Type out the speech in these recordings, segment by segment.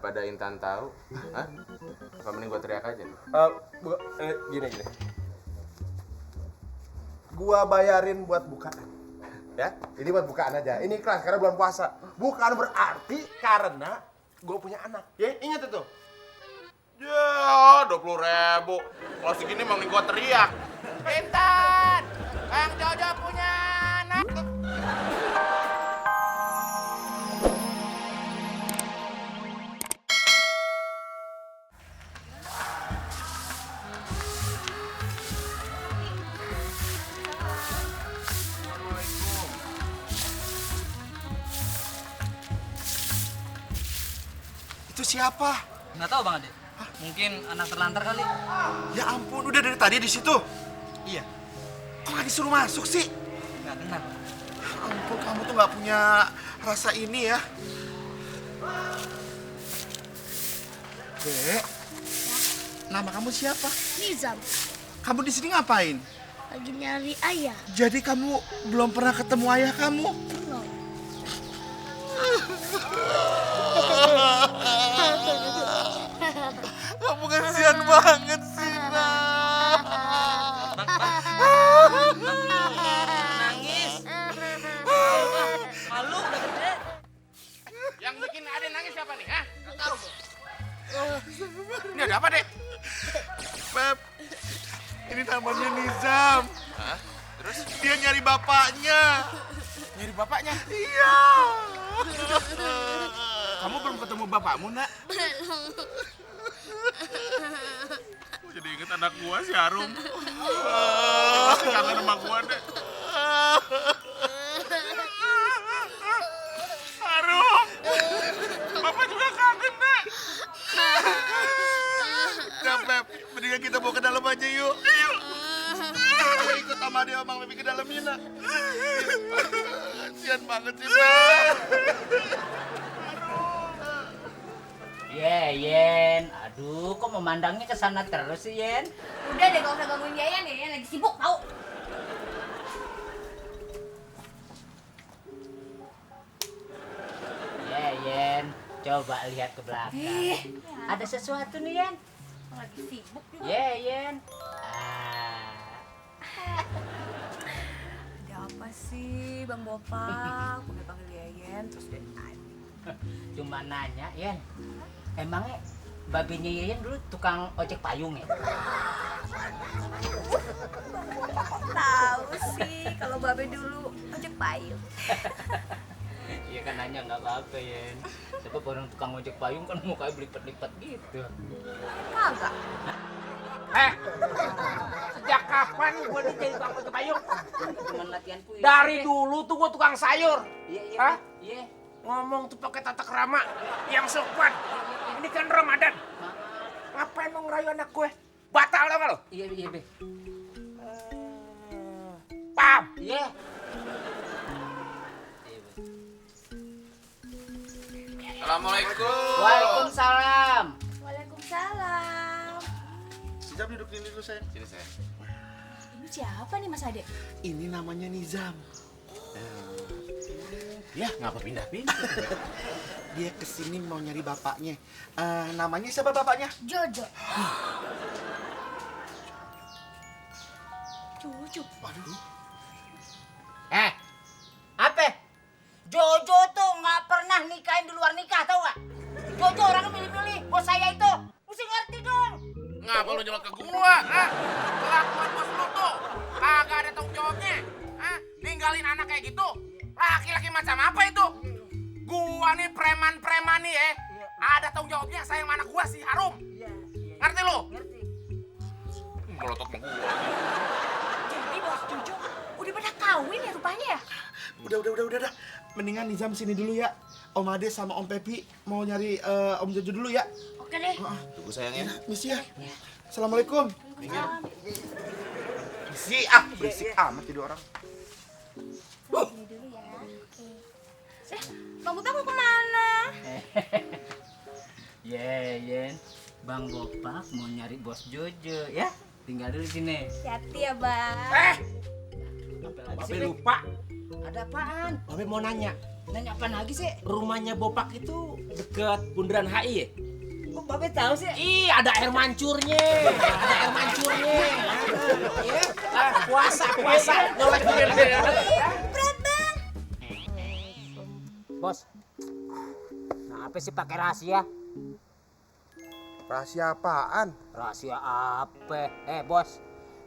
daripada Intan tahu. Hah? Apa mending gua teriak aja nih? Gini. Gua bayarin buat bukaan. Ya, ini buat bukaan aja. Ini kelas karena bulan puasa. Bukan berarti karena gua punya anak. Ya, ingat itu. Ya, 20.000. Kalau segini mending gua teriak. Intan, Bang Jojo punya anak. Itu siapa? Nggak tahu Bang Ade. Mungkin anak terlantar kali. Ya ampun, udah dari tadi di situ. Iya. Kok nggak disuruh masuk sih? Nggak kenal. Ya ampun, kamu tuh nggak punya rasa ini ya. Dek, nama kamu siapa? Nizam, Kamu di sini ngapain? lagi nyari ayah. Jadi kamu belum pernah ketemu ayah kamu? Belum. Kamu kasihan banget sih, Nak. Nangis. Malu udah gede. Yang bikin Ade nangis siapa nih? Hah? Nggak tahu. Ini ada apa, Dek? Pep, ini namanya Nizam. Hah? Terus Dia nyari bapaknya. nyari bapaknya. Iya. Kamu belum ketemu bapakmu, Nak? Jadi inget anak gua si Harum. Pasti kangen sama gua, Dek. Harum. Bapak juga kangen, Nak. Nah, Pep, mendingan kita bawa ke dalam aja yuk. Ayo. Ayo ikut sama dia sama Mami ke dalamnya, Nak. Kasihan banget sih, Pep. Yen. Aduh, kok memandangnya ke sana terus sih, Yen? Udah deh, gak usah gangguin Yayan ya, lagi sibuk tau. Yen. Coba lihat ke belakang. Ada sesuatu nih, Yen. Lagi sibuk juga. Yen. Ada apa sih Bang Bopak? Panggil Yayan terus dari tadi. Cuma nanya, Yen. Emangnya babinya Yen dulu tukang ojek payung ya? Tahu sih kalau babe dulu ojek payung. Iya kan nanya nggak apa-apa, Yen. Sebab orang tukang ojek payung kan mukanya belipet-lipet gitu. Kagak. Sejak kapan gue jadi tukang ojek payung? Cuman latihan puisi. Dari dulu tuh gue tukang sayur. Iya. Hah? Iya. Ngomong tuh pakai tata krama yang sopan. Ini kan Ramadan. Ngapain mau ngerayu anak gue? Batal tau gak lo? Iya, Be. Paham? Iya. Assalamualaikum. Waalaikumsalam. Waalaikumsalam. Nizam duduk sini dulu, sayang. Sini saya. Ini siapa nih Mas Ade? Ini namanya Nizam. Ya, ngapa pindah-pindah? Dia kesini mau nyari bapaknya. Namanya siapa bapaknya? Jojo. Cucu. Waduh. Apa? Jojo tuh nggak pernah nikahin di luar nikah, tau gak? Jojo orangnya milih-milih, bos saya itu. Mesti ngerti dong. Ngapa lu nyolot ke gua? Hah? Kelakuan bos lu tuh kagak ada tanggung jawabnya. Hah? Ninggalin anak kayak gitu? Laki-laki macam apa itu? Gua nih preman-preman nih ya. Ada tanggung jawabnya sayang sama anak gua si Harum. Ngerti lu? Ngerti. Melotot sama gua. Jadi bos Cucu udah pada kawin ya rupanya ya? Udah. Mendingan Nizam sini dulu ya. Om Ade sama Om Pepi mau nyari Om Jojo dulu ya. Oke deh. Tunggu sayangnya. Misi ya. Assalamualaikum. Misi Berisik amat jadi orang. Ini dulu ya. Oke. Bang Bopak mau kemana? Yen. Bang Bopak mau nyari bos Jojo ya. Tinggal dulu sini. Hati ya, Bang. Apa lagi Babe sih, Be? lupa. Ada apaan? Babe mau nanya. Nanya apa lagi sih? Rumahnya Bopak itu dekat Bundaran HI ya? Kok Babe tahu sih? Ih, ada air mancurnya. Ada air mancurnya. Iya. Puasa. Nyolek dulu. Berat bang. Bos. Kenapa sih pakai rahasia? Rahasia apaan? Rahasia apa? Bos,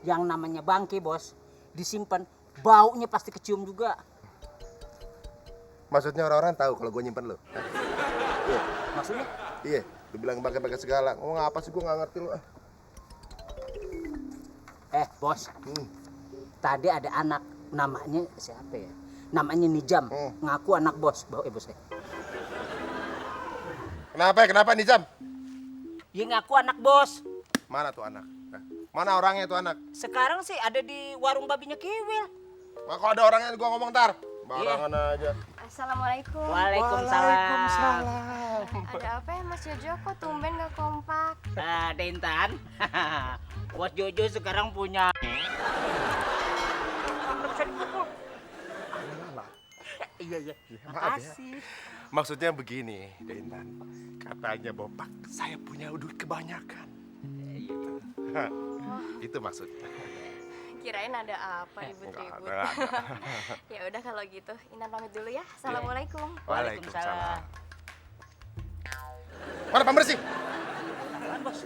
yang namanya bangke bos, disimpan baunya pasti kecium juga. Maksudnya orang-orang tahu kalau gue nyimpen lo? Iya. Maksudnya? Iya, lu bilang pakai segala. Ngomong apa sih, gue nggak ngerti lu. Bos, tadi ada anak, namanya siapa ya? Namanya Nijam, ngaku anak bos. Bos ya. Kenapa nih Jam? Dia ngaku anak bos. Mana tuh anak? Mana orangnya tuh anak? Sekarang sih ada di warung babinya Kiwil. Nah, kalau ada orangnya gue ngomong ntar. Barangan aja. Assalamualaikum. Waalaikumsalam. Ada apa ya Mas Jojo? Kok tumben gak kompak? Ada Intan. Bos Jojo sekarang punya. Iya. Maaf ya. Maksudnya begini, Intan. Katanya Bopak, saya punya duit kebanyakan. Hah, itu maksudnya. Kirain ada apa ribut-ribut. Nggak ada. Ya udah kalau gitu, Intan pamit dulu ya. Assalamualaikum. Waalaikumsalam. Mana pembersih? Apaan bos?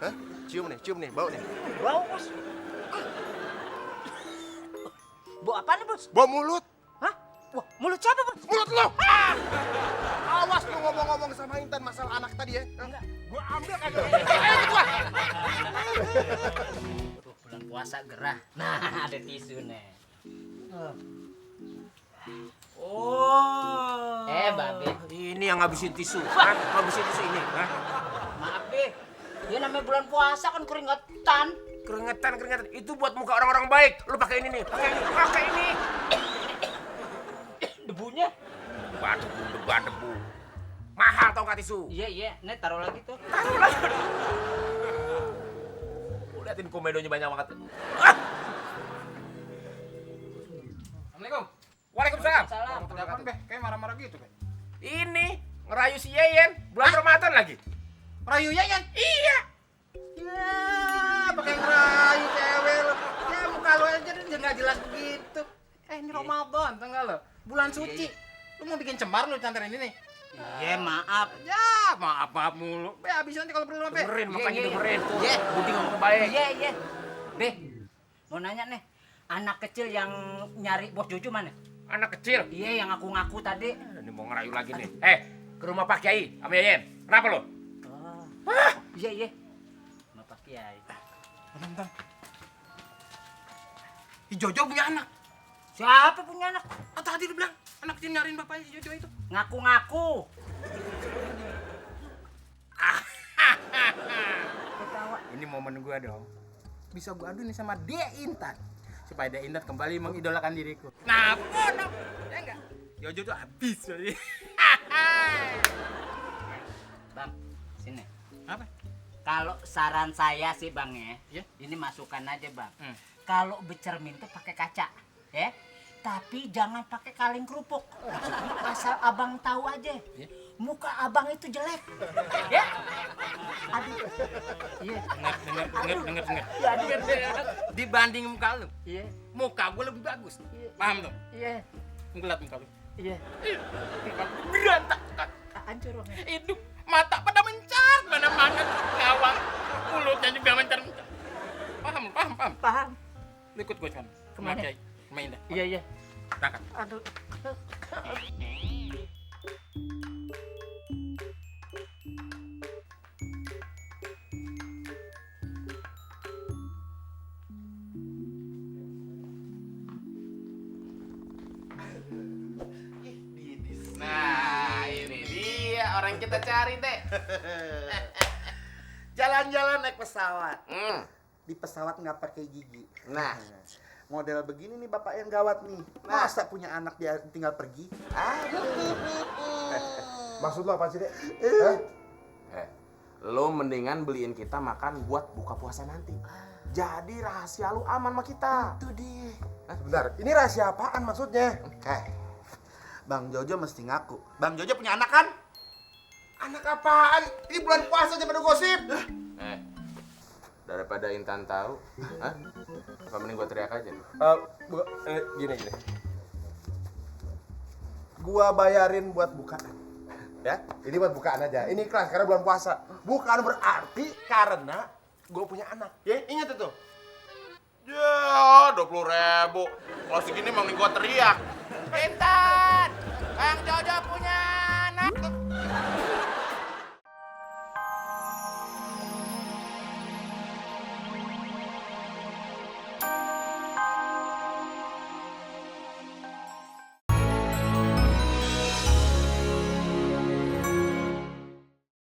Hah? Cium nih, bau nih. Bau bos. Bau apaan nih bos? Bau mulut. Hah? Wah, mulut siapa bos? Mulut lo! Awas lu ngomong-ngomong sama Intan masalah anak tadi ya. Enggak. Gua ambil kagak. Bulan puasa gerah. Nah, ada tisu nih. Oh. Babe. Ini yang ngabisin tisu. Hah? Ngabisin tisu ini. Hah? Maaf deh. Ya namanya bulan puasa kan keringetan. Keringetan. Itu buat muka orang-orang baik. Lu pakai ini nih. Pakai ini. Debunya? Debu. Mahal tau nggak tisu? Iya. Nih taruh lagi tuh. Liatin komedonya banyak banget. Assalamualaikum. Waalaikumsalam. Salam. Kenapa Beh? Kayak marah-marah gitu kan? Ini ngerayu si Yeyen bulan Ramadan lagi. Rayu Yayan. Iya. Ya, pakai ngerayu cewek lo. Ya muka lo aja deh nggak jelas begitu. Ini Ramadan, tau nggak lo? Bulan suci. Lu mau bikin cemar lu canterin ini? Iya, maaf. Ya, maaf mulu. Be, habis nanti kalau perlu sampai. Dengerin, makanya dengerin. Iya. Budi ngomong baik. Iya. Be, mau nanya nih. Anak kecil yang nyari bos Jojo mana? Anak kecil. Iya, yang ngaku-ngaku tadi. Ini mau ngerayu lagi nih. Ke rumah Pak Kiai sama Yeyen. Kenapa lo? Iya. Sama Pak Kiai. Bentar. Jojo punya anak. Siapa punya anak? Tadi lu bilang anak kecil nyariin bapaknya si Jojo itu. Ngaku-ngaku. Ketawa. Ini momen gua dong. Bisa gua adu nih sama dia Intan. Supaya dia Intan kembali mengidolakan diriku. Nah, dong. Ya enggak? Jojo tuh habis jadi. Bang, sini. Apa? Kalau saran saya sih Bang ya, Ya. ini masukan aja Bang. Kalau bercermin tuh pakai kaca, ya. Tapi jangan pakai kaleng kerupuk. Asal abang tahu aja, muka abang itu jelek, ya. Aduh, iya. Dengar. Ya, aduh. Dibanding muka lu, Iya, muka gua lebih bagus. Paham tuh? iya, Ngeliat muka lu. iya. Muka gua berantakan. Hancur Bang. Hidup mata pada mencar, mana-mana ngawang, mulutnya juga mencar. Paham. Paham? Lu ikut gue kan, Kemana? Kiai, main dah. Iya. Berangkat. Aduh. Nah, ini dia orang kita cari, Teh. Jalan-jalan naik pesawat. Di pesawat nggak pakai gigi. Nah, Model begini nih bapak yang gawat nih. Masa punya anak dia tinggal pergi? Maksud lo apa sih, Dek? lo mendingan beliin kita makan buat buka puasa nanti. Jadi rahasia lu aman sama kita. Itu dia. Sebentar, ini rahasia apaan maksudnya? Bang Jojo mesti ngaku. Bang Jojo punya anak kan? Anak apaan? Ini bulan puasa aja pada gosip. Daripada Intan tahu, apa mending gua teriak aja? Gini. Gua bayarin buat bukaan. Ya, ini buat bukaan aja. Ini kelas karena bulan puasa. Bukan berarti karena gue punya anak. Ya, ingat itu. Ya, 20.000. Kalau segini mending gua teriak. Intan!